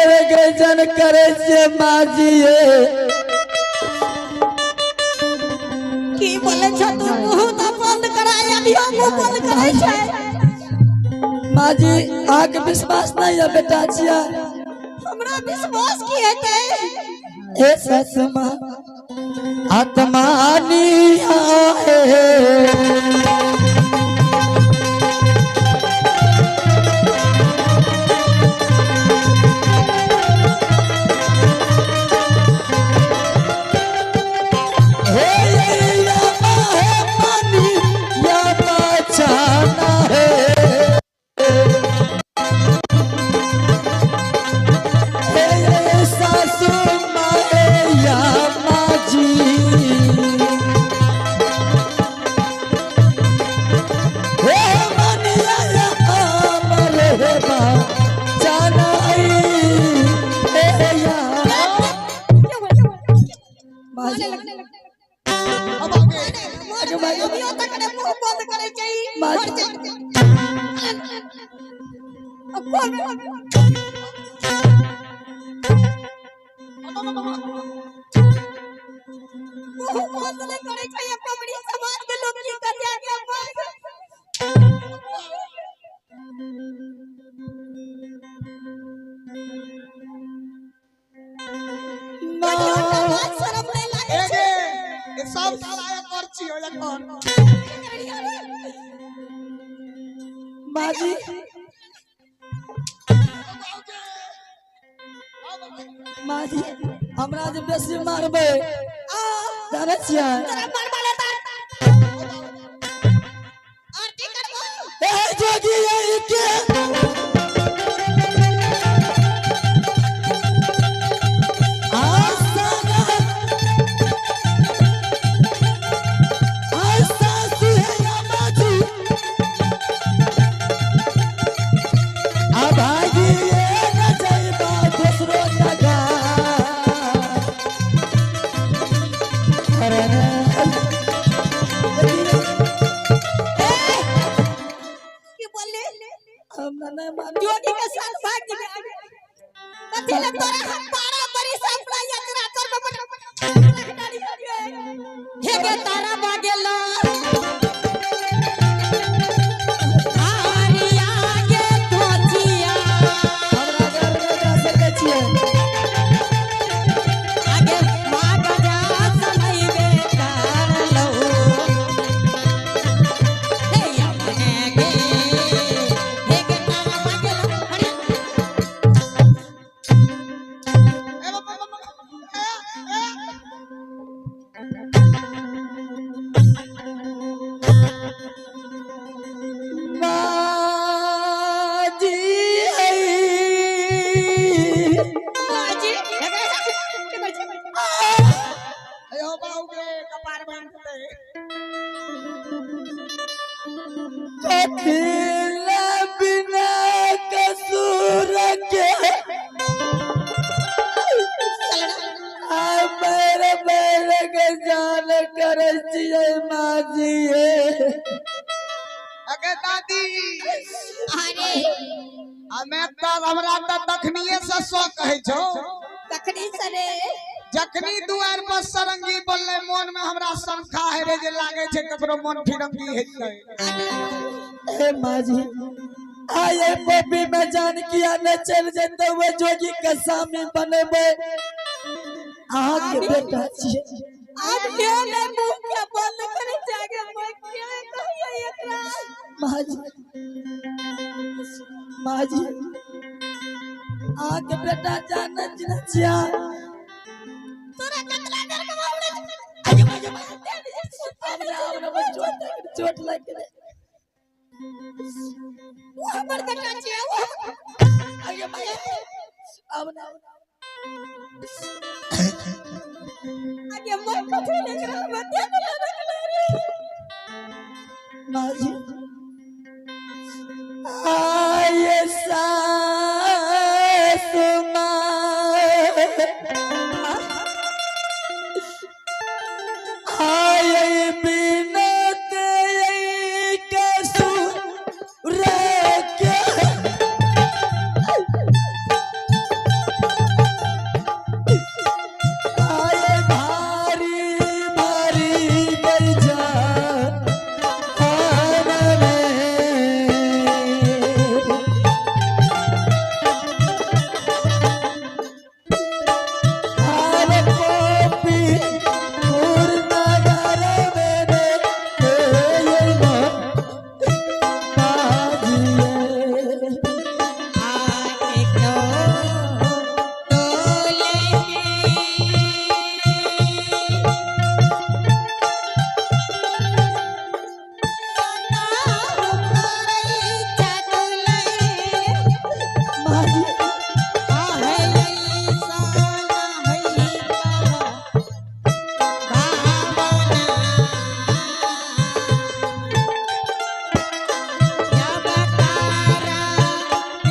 बैर गजन करे छे माजी। की बोले छ तू? मुंह तो बंद कराय, अभियो मुंह बंद करे छै। माजी, अहाँके विश्वास नहीं है बेटा छिया? हमरा विश्वास की हेतै? हे ससमा आत्मानी आए। हे या हे पानी या बचाना है। हे सासू माए या माजी, हे मनिया या अमर हे बचाना हे या माजी। अब आगे। अभियो तक ने मुंह बंद करे छै। माजी। अब कोन मुंह बंद नहीं करे छै? कमरी समाज के लोग की कहते आगे बंद। माँ। शरम नहीं लागे? ए गे, ए सब साला एकर छियो एखन। माजी, माजी, हमरा जे बेसी मारबै, जानै छियै? तोरा मारबा ले तार और की करबो? ए जोगी ए के आस्था आस्था सुहे या माजी, अभागी ये न जइबा दोसरो जगह। अरे रे, की बोलले? हमरा नहीं मालूम। जोगी के साथ भाग जेबे? कथी ले तोरा हम 12 बरिस अपना यात्रा करबे? हे गे तारा बागेला आरिया गे तोचिया। हमरा घर में जा सकै छियै? आगे मागजा सलैबे करलौ। हे अपने गे, हे गे तारा बागेला अरे। ए बाबा, बाबा, ए, ए। माजी ऐ। माजी। ए हो बाबू गे, कपार बांध दे। कथिला बिना कसूर के आ मेरे मेरे के जान करै छियै माजी। अगे दादी। अरे। हमे तऽ हमरा तऽ तखनिये से शौक कहै छौ। कखनी सरे? जखनी दुआर पर सरंगी बोलले, मोन में हमरा शंका है रे जे लागे छै ककरो मन फिरंगी हेतै। हे माजी, आये पपी में जान किया न चल जेतै, वो जोगी के सामी बनेबै। अहाँके बेटा छियै। आब के ने मुंह के बंद करे जागे, मैं के कहिए एकरा? माजी, माजी, अहाँके बेटा जानत चिन्है छियै? तोरा कतला डर के बाबू। आगे माजी, हमरा हमरा चोट लागि, चोट लागि गेलै। वो हमर बेटा छियै, वो। आगे माजी, आब ना। आगे मैं कथी ले एकरा? हमरा दे देला रखले रे। माजी।